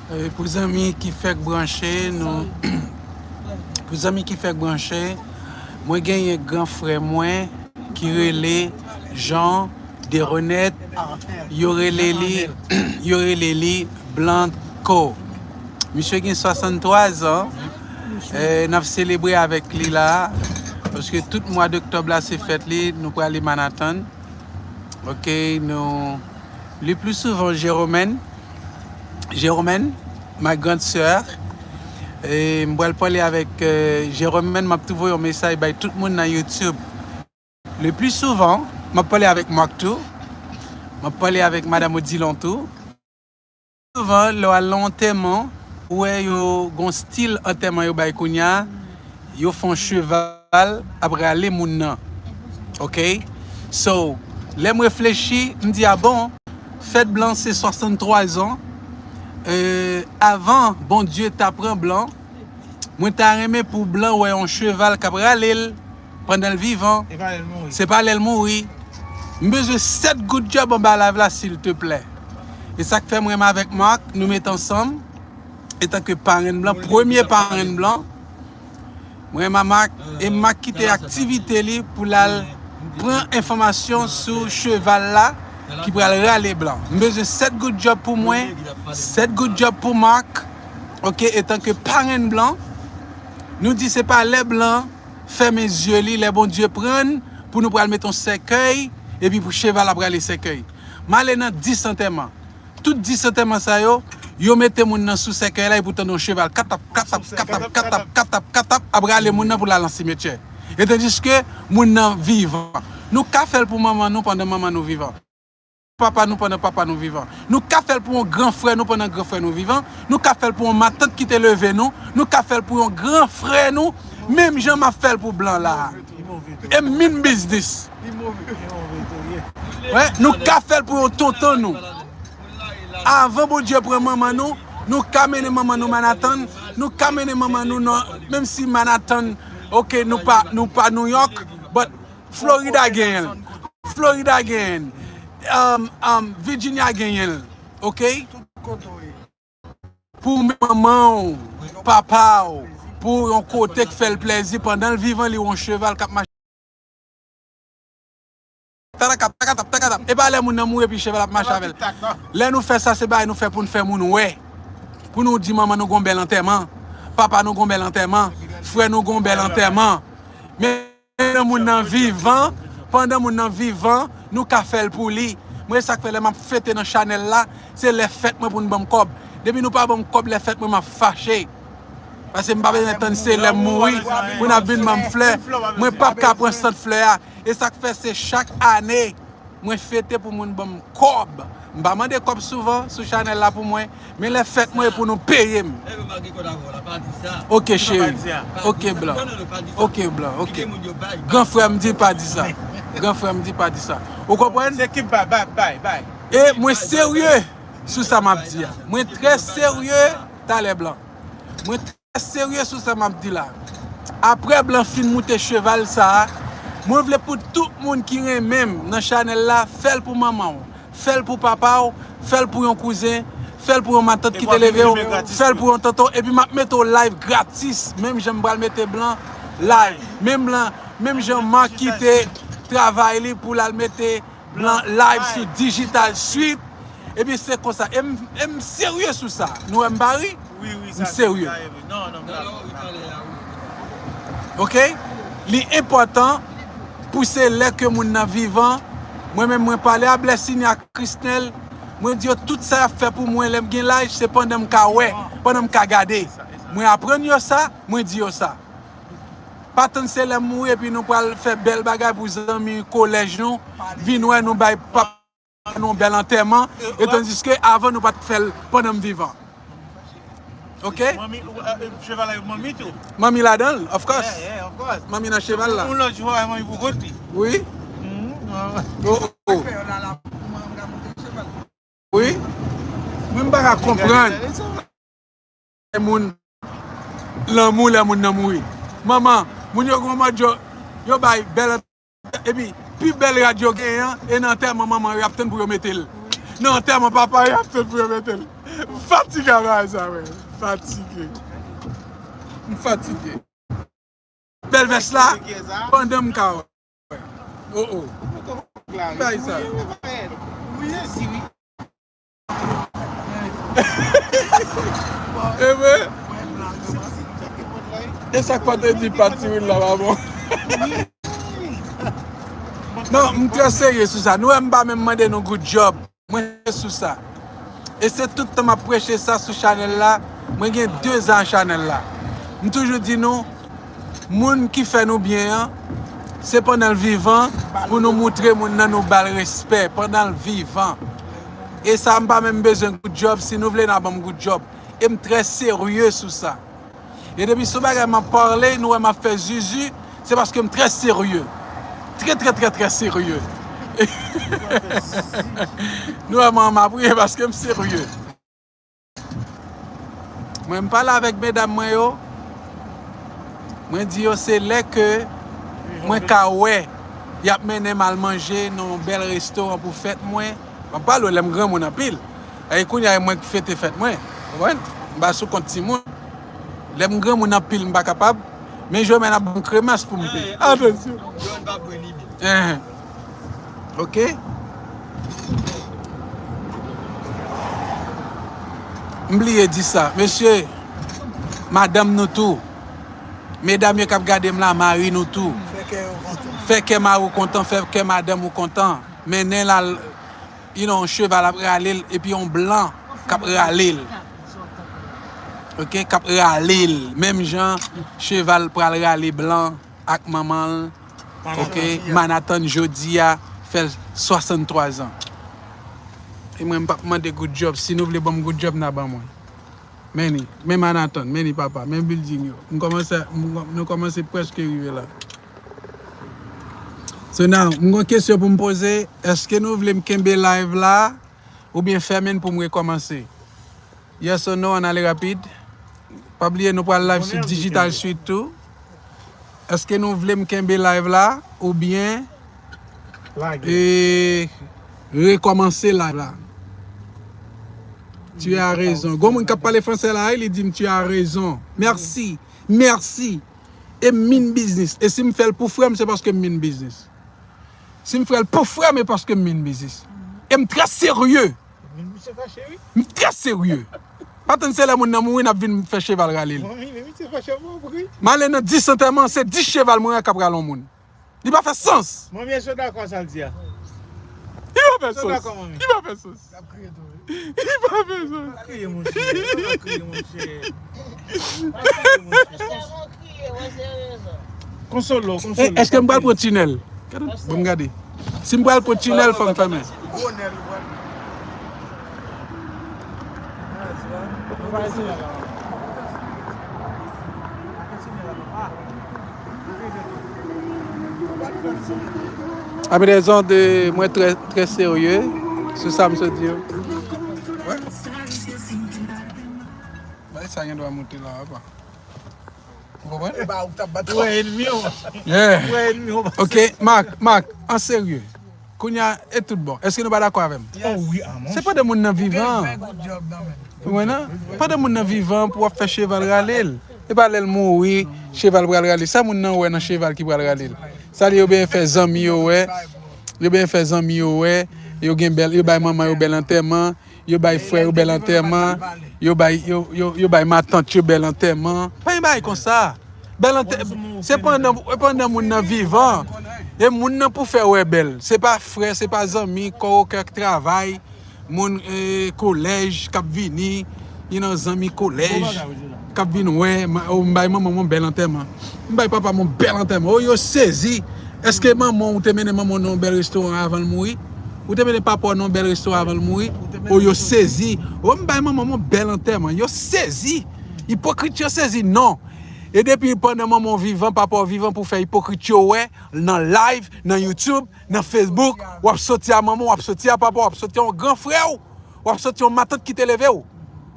E, pou zanmi ki fèk branche, nou, pou zanmi ki fèk branche, mwen genyen gran frè mwen ki rele Jean Deronette, yo rele li, yo rele li Blanco. Misye gen swasanntwa zan, e, n ap selebre avèk li la, paske tout mwa doktòb la se fèt li, nou prale Manhattan. Ok, nou, le plus souvent, Jérôme, Jérôme, ma grande sœur, e m pral pale avèk, euh, Jérôme, m ap tou voye yon mesaj bay tout moun nan YouTube. Le plus souvent, m ap pale avèk Marc tou, m ap pale avèk Madame Odilon tou. Souvan, lè w al nan antèman, ou wè yo gon stil antèman yo bay kounye a, yo fè yon cheval ap rale moun nan. Ok? So, lè m reflechi, m di, a bon, fèt blan se swasanntwa zan. Euh, avan Bondye ta pran blan, mwen ta renmen pou blan wè yon cheval k ap rale l pandan l vivan. Se pa lè l mouri. Se pa lè l mouri. M bezwen sèt goud djòb anba live la, silteplè. E sa k fè mwen menm avèk Marc, nou met ansanm, etanke parenn blan, premye parenn blan. Mwen menm a Marc, e Marc kite aktivite li pou l al pran enfòmasyon sou cheval la ki pral rale blan. M bezwen sèt goud djòb pou mwen, sèt goud djòb pou Marc. Ok, etanke parenn blan, nou di se pa lè blan fèmen zye li, lè Bondye pran n, pou nou pral met yon sèkèy, epi pou cheval ap rale sèkèy. M ale nan dis antèman. Tout dis antèman sa yo, yo mete moun nan sou sèkèy la, epi w tande yon cheval katap, katap, katap, katap, katap, katap, ap rale moun nan pou l al nan simetyè. E tandiske moun nan vivan. Nou ka fè l pou manman nou pandan manman nou vivan. Papa nou pandan papa nou vivan. Nou ka fè l pou yon gran frè nou pandan gran frè nou vivan. Nou ka fè l pou yon matant ki te leve nou. Nou ka fè l pou yon gran frè nou. Menm jan m ap fè l pou blan la a. E m mean business. Wè, nou ka fè l pou yon tonton nou. Avan Bondye pran manman nou, nou ka mennen manman nou Manhattan, nou ka mennen manman nou nan, menm si Manhattan Ok, nou pa, nou pa New York, but Florida genyen l. Florida genyen l. Um, um, Virginia genyen l. Ok? Pou manman w, papa w, pou yon kote k fè l plèzi pandan l vivan, li yon cheval k ap mache. Tatakap, takatap, takatap. E pa lè moun nan mouri epi cheval ap mache avè l. Lè nou fè sa, se bagay nou fè pou n fè moun wè. Pou nou di manman nou gon bèl antèman, papa nou gon bèl antèman, frè nou gon bèl antèman. Men pandan moun nan vivan, pandan moun nan vivan, nou ka fè l pou li. Mwen, sa k fè lè m ap fete nan chanèl la, se lè fèt mwen pou n ban m kòb. Depi nou pa ban m kòb lè fèt mwen, m ap fache. Paske m pa bezwen tann se lè m mouri pou n ap vin ban m flè. Mwen p ap ka pran sant flè a. E sa k fè se chak ane mwen fete pou moun ban m kòb. M pa mande kòb souvan sou chanèl la pou mwen, men lè fèt mwen e pou nou peye m. Ok, cheri. Ok, blan. Ok, blan. Ok. Gran frè m di pa di sa. Gran frè m di pa di sa. Ou konprann? Se ki bay, bay, bay, bay. E mwen serye sou sa m ap di a. Mwen trè serye, talè blan. Mwen trè serye sou sa m ap di la. Aprè blan fin moute cheval sa a, mwen vle pou tout moun ki renmen m nan chanèl la, fè l pou manman w, fè l pou papa w, fè l pou yon kouzen, fè l pou yon matant ki te leve w, fè l pou yon tonton, epi m ap mete w live gratis, menm jan m pral mete blan live, menm blan, menm jan Marc kite travay li pou l al mete blan live sou Digital Suite. Ebyen, se konsa. E m, e m serye sou sa. Nou wè m pa ri? M serye. Ok? Li enpòtan pou se lè ke moun nan vivan. Mwen menm, mwen pale a Blessing, a Chrisnel. Mwen di yo tout sa y ap fè pou mwen lè m gen laj, se pandan m ka wè, pandan m ka gade. Mwen aprann yo sa, mwen di yo sa. Pa tann se lè m mouri epi nou pral fè bèl bagay pou zanmi kolèj nou vin wè nou bay papa nou yon bèl antèman, e tandiske avan nou pa t fè l pandan m vivan. Ok? Manmi, ou, eh, eh, cheval la, manmi tou. Manmi ladan l, of course. Yeah, yeah, of course. Manmi nan cheval la. Yon lòt jou, manmi pou kont li. Wi. Mhm, oh, oh. Wi. Mwen m pa ka konprann. Moun lanmou lè moun nan mouri. Manman, moun yo gon mòd yo, yo bay bèl, epi pi bèl rad yo genyen an, e nan antèman manman yo y ap tann pou yo mete l. Nan antèman papa yo y ap tann pou yo mete l. M fatige a bagay sa, wi. Fatige. M fatige. Bèl vès la, pandan m ka wè. Oh, oh. Bay sa. Wi, wi, wi. E vre? E sa k pa te di pa Tiwil la pa bon. Non, m trè serye sou sa. Nou wè m pa menm mande nou good job. Mwen sou sa. E se tout tan m ap preche sa sou chanèl la. Mwen gen de zan chanèl la. M toujou di nou, moun ki fè nou byen an, se pandan l vivan pou nou moutre moun nan nou ba l respè, pandan l vivan. E sa, m pa menm bezwen good job, si nou vle n a ban m good job. E m trè serye sou sa. E depi sou bagay m ap pale, nou wè m ap fè zuzu, se paske m trè serye. Trè, trè, trè, trè serye. Nou wè m ap ri paske m serye. Mwen, m pale avèk medam mwen yo. Mwen di yo se lè ke mwen ka wè y ap mennen m al manje nan yon bèl restoran pou fèt mwen. M ap pale w lè m granmoun anpil. E kounye a, e mwen k fete fèt mwen. Konprann? M pa sou kont timoun. Lè m granmoun anpil, m pa kapab. Men Jomèn ap ban m kremas pou m peye. Atansyon. Enhen. Ok? M bliye di sa. Mesye, madanm nou tou. Medam yo k ap gade m la, mari nou tou. Fè kè yo kontan. Fè kè mari w kontan, fè kè madanm ou kontan. Mennen l al, you know, yon cheval ap rale l, epi yon blan k ap rale l. Ok, k ap rale l. Menm jan cheval pral rale blan ak manman l. Ok, Manhattan jodi a fè l swasanntwa zan. E mwen, m p ap mande good job. Si nou vle ban m good job, n a ban mwen. Men li, men Manhattan, men li papa, men building yo. M kòmanse, m, nou kòmanse prèske rive la. So now, m gon kesyon pou m poze. Èske nou vle m kenbe live la oubyen fèmen l pou m rekòmanse? Yes or no, ann ale rapid. Pa bliye nou pral live sou Digital Suite tou. Èske nou vle m kenbe live la oubyen e rekòmanse live la? Tu as raison. Gon moun k ap pale fransè la, li di m tu as raison. Merci. Merci. E m mean business. E si m fè l pou frè m, se paske m mean business. Si m fè l pou frè m, e paske m mean business. E m trè serye. Misye fache, wi. M trè serye. Pa tann se lè moun nan mouri n ap vin fè cheval rale l. Manmi, men misye fache anpil, wi. M ale nan dis antèman, se dis cheval mwen wè k ap rale yon moun. Li pa fè sans. Manmi, èske w dakò sa l di a? Li pa fè sans. Èske w dakò, manmi? Li pa fè sans. Li pa fè sans. Pa kriye, monchè. Pa kriye, monchè. Pa kriye, monchè. Konsole w, konsole w. Èske m pral pran tinèl? Bon, gade. Si m pral pran tinèl, fò m fèmen. Ape rezon de mwen trè, trè serye sou sa m sot di yo. Bay sa gen dwa moute la, apa. Ou konprann? E ba ou k t ap bat. Ou wè ènmi w. Yeah. Ou wè ènmi w. Ok, Marc, Marc, an serye. Kounye a, e tout bon. Èske nou pa dakò avè m? Oh wi, amon. Se pandan moun nan vivan. Ou wè nan? Pandan moun nan vivan pou w ap fè cheval rale l. E pa lè l mouri, cheval pral rale. Sa moun nan wè nan cheval ki pral rale l? Sa li yo benyen fè zanmi yo wè. Yo benyen fè zanmi yo wè. Yo gen bèl, yo bay manman yo bèl antèman. Yo bay frè yo bèl antèman. Yo bay, yo, yo, yo bay matant yo bèl antèman. Pa gen bagay konsa. Bèl antè-, se pandan, pandan moun nan vivan. E moun nan pou fè wè bèl. Se pa frè, se pa zanmi, kowòkè k travay, moun, eh, kolèj k ap vini, you know, zanmi kolèj k ap vin wè, ma-, oh, m bay manman m yon bèl antèman. M bay papa m yon bèl antèman. Oh, yo sezi. Èske manman w te mennen manman w nan yon bèl restoran avan l mouri? Ou te mennen papa w nan yon bèl restoran avan l mouri? Oh, yo sezi. Oh, m bay manman m yon bèl antèman. Yo sezi. Ipokrit yo sezi, non. E depi pandan manman w vivan, papa w vivan pou fè ipokrit yo wè nan live, nan YouTube, nan Facebook, w ap soti a manman w, w ap soti a papa w, w ap soti a yon gran frè w, w ap soti yon matant ki te leve w.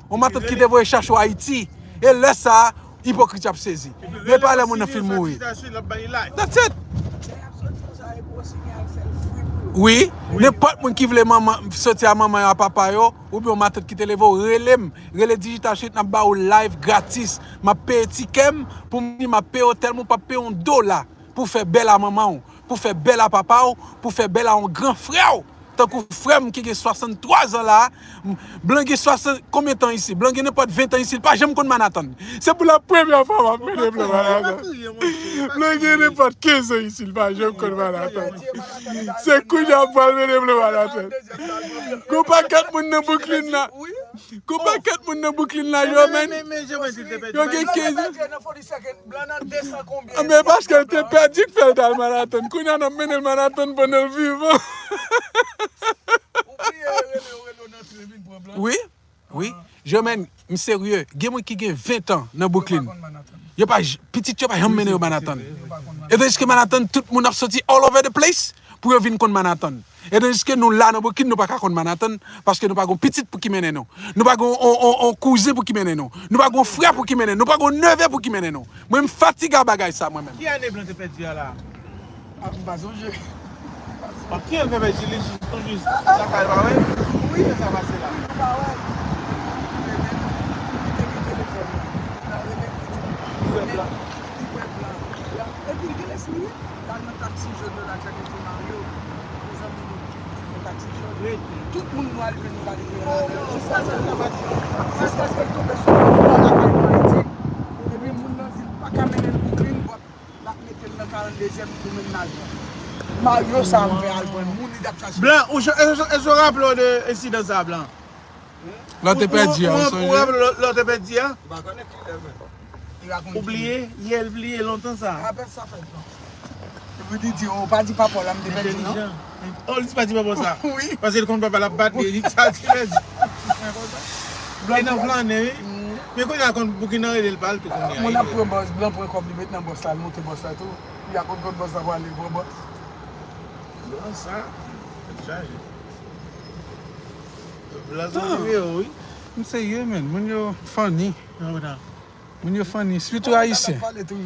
Yon matant ki te voye chache w Ayiti. E lè sa a, ipokrit yo ap sezi. Men pa lè moun nan fin mouri. That's it. Wi, nenpòt moun ki vle manman, soti a manman yo, a papa yo, oubyen yon matant ki te leve w, rele m. Rele Digital Street, n ap ba ou live gratis. M ap peye tikè m pou m vini, m ap peye otèl mwen, ou p ap peye yon dola pou fè bèl a manman w, pou fè bèl a papa w, pou fè bèl a yon gran frè w. Tankou frè m ki gen swasanntwa zan la, m-, Blan gen swasan, konbyen tan isit? Blan gen nenpòt ven tan isit, li pa janm konn Manhattan. Se pou la premyè fwa m ap mennen Blan Manhattan. Blan gen nenpòt kenz an isit, li pa janm konn Manhattan. Se kounye a m pral mennen Blan Manhattan. Gon pakèt moun nan Brooklyn la. Gon pakèt moun nan Brooklyn la, yo, men, yo gen kenz an. Blan nan de san konbyen? Men paske l te pèdi k fè l t al Manhattan. Kounye a n ap mennen l Manhattan pandan l vivan. Ou bliye rele, yo rele w nan tren vin pran Blan? Wi, wi. Jèmèn, m serye. Gen moun ki gen ven tan nan Brooklyn. Yo pa j-, pitit yo pa janm mennen yo Manhattan. Etandiske Manhattan, tout moun ap soti all over the place pou yo vin konn Manhattan. Etandiske nou la nan Brooklyn, nou pa ka konn Manhattan, paske nou pa gon pitit pou ki mennen nou. Nou pa gon on, on, on kouzen pou ki mennen nou. Nou pa gon frè pou ki mennen nou. Nou pa gon neve pou ki mennen nou. Mwen, m fatige a bagay sa, mwen menm. Ki ane Blan te pèdi a la? Ah, m pa sonje. Bon, ki ane l fè pèdi li jis, tou jis? Lakay pa wè? Wi. Ki sa pase la? Li pa wè. Li te gen, li te gen telefòn nan. Li rele, li di, li wè Blan. Li wè Blan. Epi l gen lespri, wi. L al nan taksi jòn yo, l al tcheke ti Mario. Mezanmi, nou ki, ki fè taksi jòn. Tout moun nou al jwenn nou pa te gen lajan. Jiskaske l, jiskaske l tonbe sou yon bò lakay nou Ayiti. Epi moun nan di l pa ka mennen l Brooklyn, but l ap mete l nan karanndezyèm pou menm lajan. Mario sa m fè al pran moun, li t ap chache. Blan, ou, èske w raple w de ensidan sa, Blan? Lè w te pèdi a, ou sonje? Ou raple lè w te pèdi a? M pa konnen kilè, men. Ou bliye? Yè l bliye lontan sa. Rapèl sa fèt non. Epi li di, oh, pa di papa w la m te pèdi non. Oh, li di pa di papa w sa. Wi. Paske li konn papa l ap bat li, li di sa te pèdi. E nan flannen, wi. Men kounye a konn Bouki nan rele l pa l tou kounye a. Moun ap pran bòs, Blan pran kòb li met nan bòs la, l monte bòs la tou. Li a konn konn bòs la pou ale pran bòs. Blan sa, tèt chaje. Blan se yon nimewo, wi. M serye, men. Moun yo funny. Nan wout la. Moun yo funny, sitou ayisyen.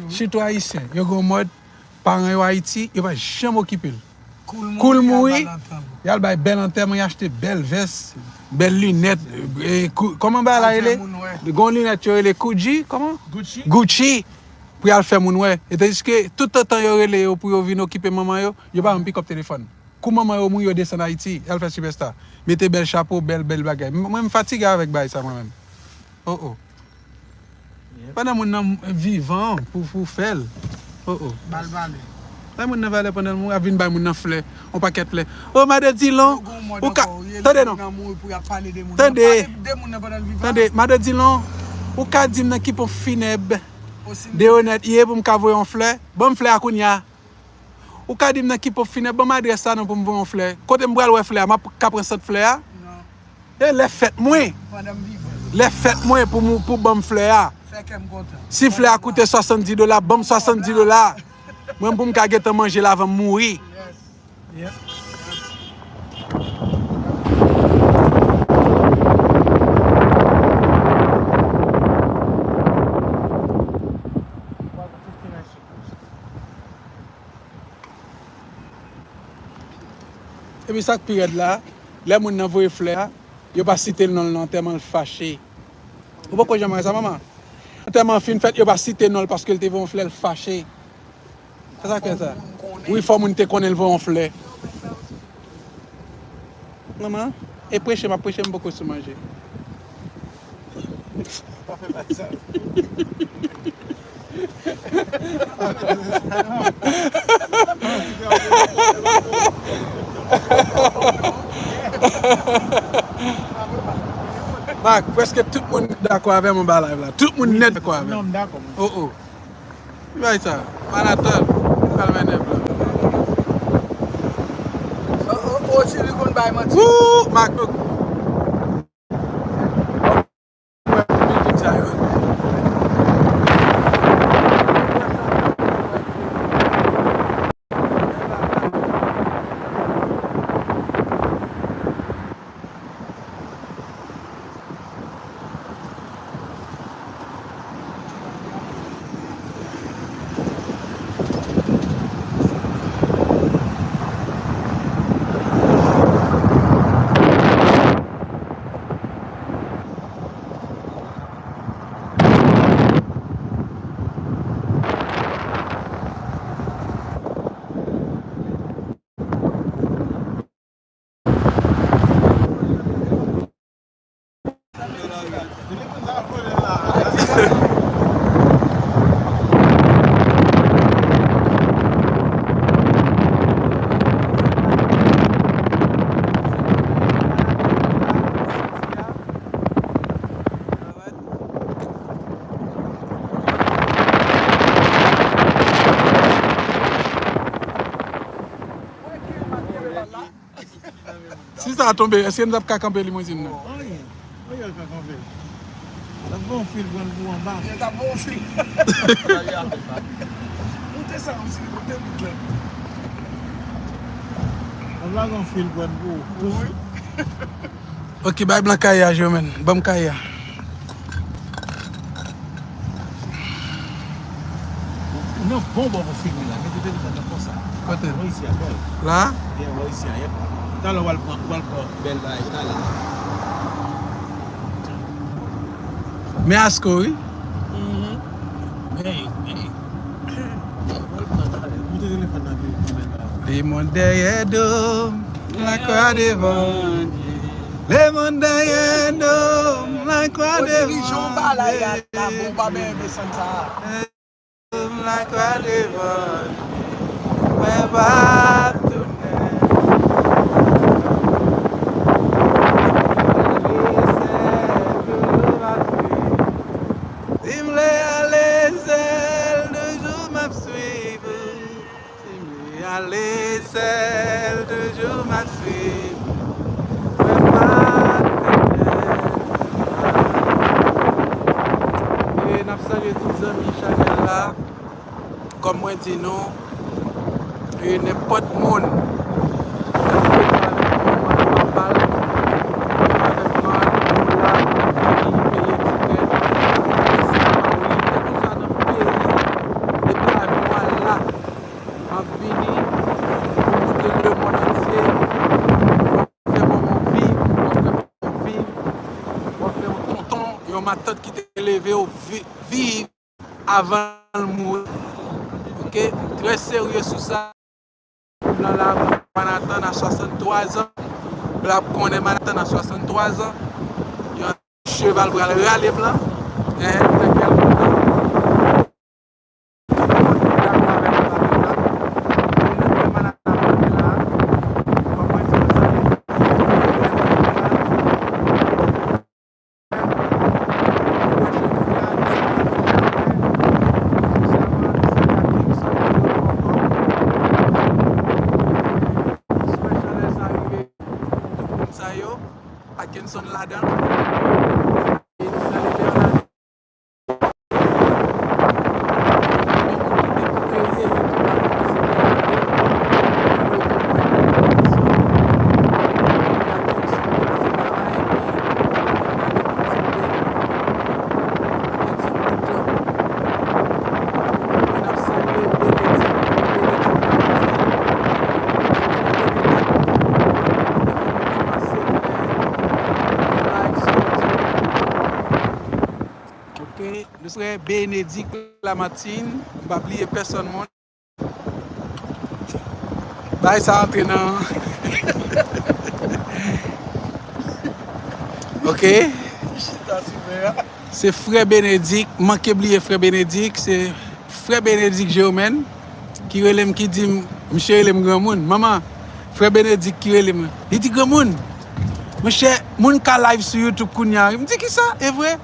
Sitou ayisyen. Yo gen yon mòd, paran yo Ayiti, yo pa janm okipe l. Kou l mouri, y al bay bèl antèman, y achte bèl vès, bèl linèt. E, kou- kòman bagay la rele? Gen yon linèt yo rele Gucci, kòman? Gucci. Pou y al fè moun wè. E tandiske tout tan yo rele yo pou yo vin okipe manman yo, yo pa menm pikòp telefòn. Kou manman yo mouri, yo desann Ayiti, y al fè sipèsta. Mete bèl chapo, bèl, bèl bagay. M- Mwen, m fatige avèk bagay sa, mwen menm. Oh, oh. Pandan moun nan vivan, pou, pou fè l. Oh, oh. Ba l valè. Bay moun nan valè pandan l mouri, ap vin bay moun nan flè. On pakèt flè. Oh, madan Dilon, ou ka. Tande non. Tande. Tande, madan Dilon, ou ka di m nan ki ponp finèb de Onèt ye pou m ka voye yon flè? Ban m flè a kounye a. Ou ka di m nan ki ponp finèb, ban m adrès la non pou m voye yon flè. Kote m pral wè flè a, m ap ka pran sant flè a? Non. E lè fèt mwen. Pandan m vivan. Lè fèt mwen pou m, pou ban m flè a. Fè kè m kontan. Si flè a koute swasanndis dola, ban m swasanndis dola. Mwen pou m ka gentan manje l avan m mouri. Yes. Yep. Epi sa k pi rèd la, lè moun nan voye flè a, yo pa site l non l nan, tèlman l fache. Ou poko janm wè sa, manman? Antèman an fin fèt, yo pa site non l paske l te voye yon flè, l fache. Se sa k fè sa. Wi, fò moun te konnen l voye yon flè. Manman, e preche, m ap preche, m poko sou manje. Pa fè bagay sa. Mak, prèske tout moun dakò avè m anba live la. Tout moun nèt dakò avè m. Non, m dakò, mwen. Oh, oh. Ki bagay sa? Manhattan. Pral mennen blan. Oh, oh, oh, si li konn bay manti. Woo! Mak. Si sa tonbe, èske n t ap ka kanpe limousin nan? Anyen. Anyen l ka kanpe. L ap voye yon fil pran l pou anba. L ap voye yon fil. Moute sa osi, moute vit la. L ap lage yon fil pran l pou ou. Wi. Ok, bay blan kaye a, Germaine. Ban m kaye a. Nan bon bò pou filme la, mete telefòn nan konsa. Kote? Bò isi a, bò. La? Yeah, bò isi a, yep. Talè w al pran, w al pran bèl bagay, talè. Men Asko, wi. Mhm. Hey, hey. W al pran talè. Moute telefòn nan pi, pi bèl bagay. Lemond dèyè do m, lakwa devan. Lemond dèyè do m, lakwa devan. Ozilijyon ba la, ya, la, bon, pa benyen desann sa. Lakwa devan, mwen pa tounen. Si m vle ale sèl, toujou m ap swiv. Si m vle ale sèl, toujou m ap swiv. Mwen pa tounen. E n ap salye tout zanmi chanèl la. Kòm mwen di nou, e nenpòt moun k ap bezwen avèk mwen, mwen pa mal, avèk mwen, moun la, fanmi, peye ti kè, si pa wè, Matant ki te leve yo vi- viv avan l mouri. Oke, m trè serye sou sa. Blan la, Manhattan a swasanntwa zan. Blan ap konnen Manhattan a swasanntwa zan. Yon cheval pral rale blan. Enhen, fè kè l kontan. Tout moun dakò avèk m, pa kontan. Moun nan Manhattan ap konnen la. Kòm mwen di nou sa, Atkinson ladan. Ok, nou frè Benedict Lamartine, m pa bliye pèsonn moun. Bagay sa antre nan. Ok. Se frè Benedict, manke bliye frè Benedict, se frè Benedict Germain ki rele m, ki di m, misye rele m granmoun. Manman, frè Benedict ki rele m. Li di, "Granmoun, monchè, moun ka live sou YouTube kounye a." M di, "Kisa? E vre?"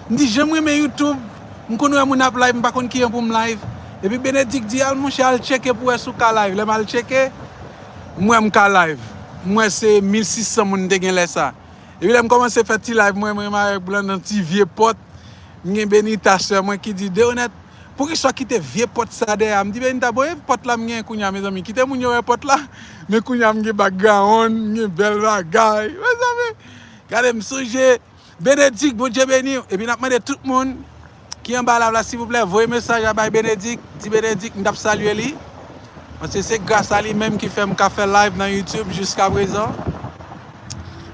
M di, "Jan m renmen YouTube, m konn wè moun ap live, m pa konn kijan pou m live." Epi Benedict di, "Al, monchè, al tcheke pou wè si w ka live." Lè m al tcheke, m wè m ka live. M wè se mil sis san moun te gen lè sa. Epi lè m kòmanse fè ti live mwen menm avèk blan nan ti vye pòt, m gen Benita sè mwen ki di, "Deonèt, poukisa w kite vye pòt sa dèyè a?" M di, "Benita, bon, e pòt la m gen kounye a, mezanmi, kite moun yo wè pòt la." Men kounye a m gen background, m gen bèl bagay. Mezanmi, gade, m sonje Benedict, Bondye beni w. Epi n ap mande tout moun ki anba live la, silvouplè, voye mesaj la bay Benedict. Di Benedict, m t ap salye li. Paske se gras a li menm ki fè m ka fè live nan YouTube jiska prezan.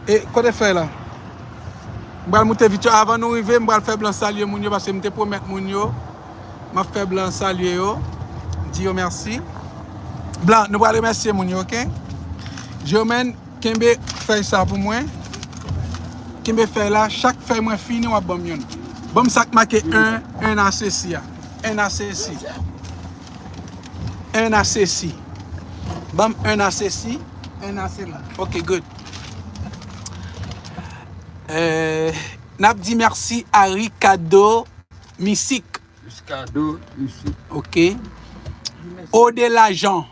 E kote fèy la? M pral moute videyo. Avan nou rive, m pral fè blan salye moun yo, paske m te pwomèt moun yo m ap fè blan salye yo, di yo mèsi. Blan, nou pral remèsye moun yo, oke? Germain, kenbe fèy sa pou mwen. Kenbe fèy la, chak fèy mwen fini, w ap ban m youn. Ban m sa k make un, un à ceci a. Un à ceci. Un à ceci. Ban m un à ceci, un à cela. Ok, good. Euh, n ap di mèsi a Ricardo Misik. Ricardo Misik. Ok. Odelajan.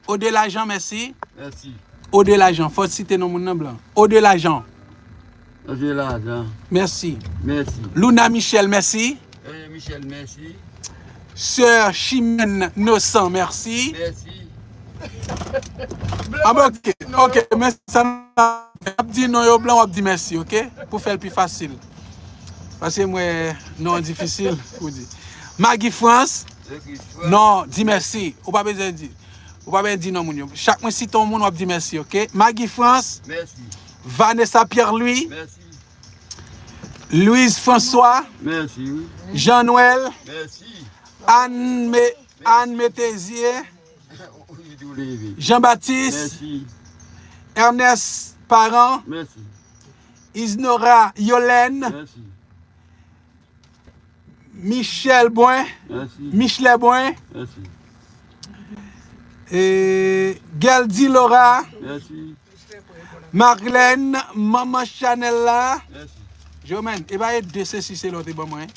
Odelajan, mèsi. Mèsi. Odelajan, fò w site non moun nan blan. Odelajan. Odelajan. Mèsi. Mèsi. Luna Michel, mèsi. Eh, Michel, mèsi. Sè Chimène Nosan, mèsi. Mèsi. Ah, bon, ok, ok, men sa n ap di non yo blan, w ap di mèsi, ok? Pou fè l pi fasil. Paske m wè non an difisil pou di. Maggie France, non, di mèsi. Ou pa bezwen di. Ou pa bezwen di non moun yo. Chak mwen site yon moun, w ap di mèsi, ok? Maggie France, mèsi. Vanessa Pierre-Louis, mèsi. Louise François, mèsi, wi. Jean Noël, mèsi. Anne, Mé- Anne Métézier, Jean Baptiste, mèsi. Ernest Parent, mèsi. Isnora Yolène, mèsi. Michel Boin, mèsi. Michelet Boin, mèsi. E, Geldy Laura, mèsi. Marlène, manman Chanel la. Mèsi. Germain, e pa e de sesi se lè w te ban mwen, hein?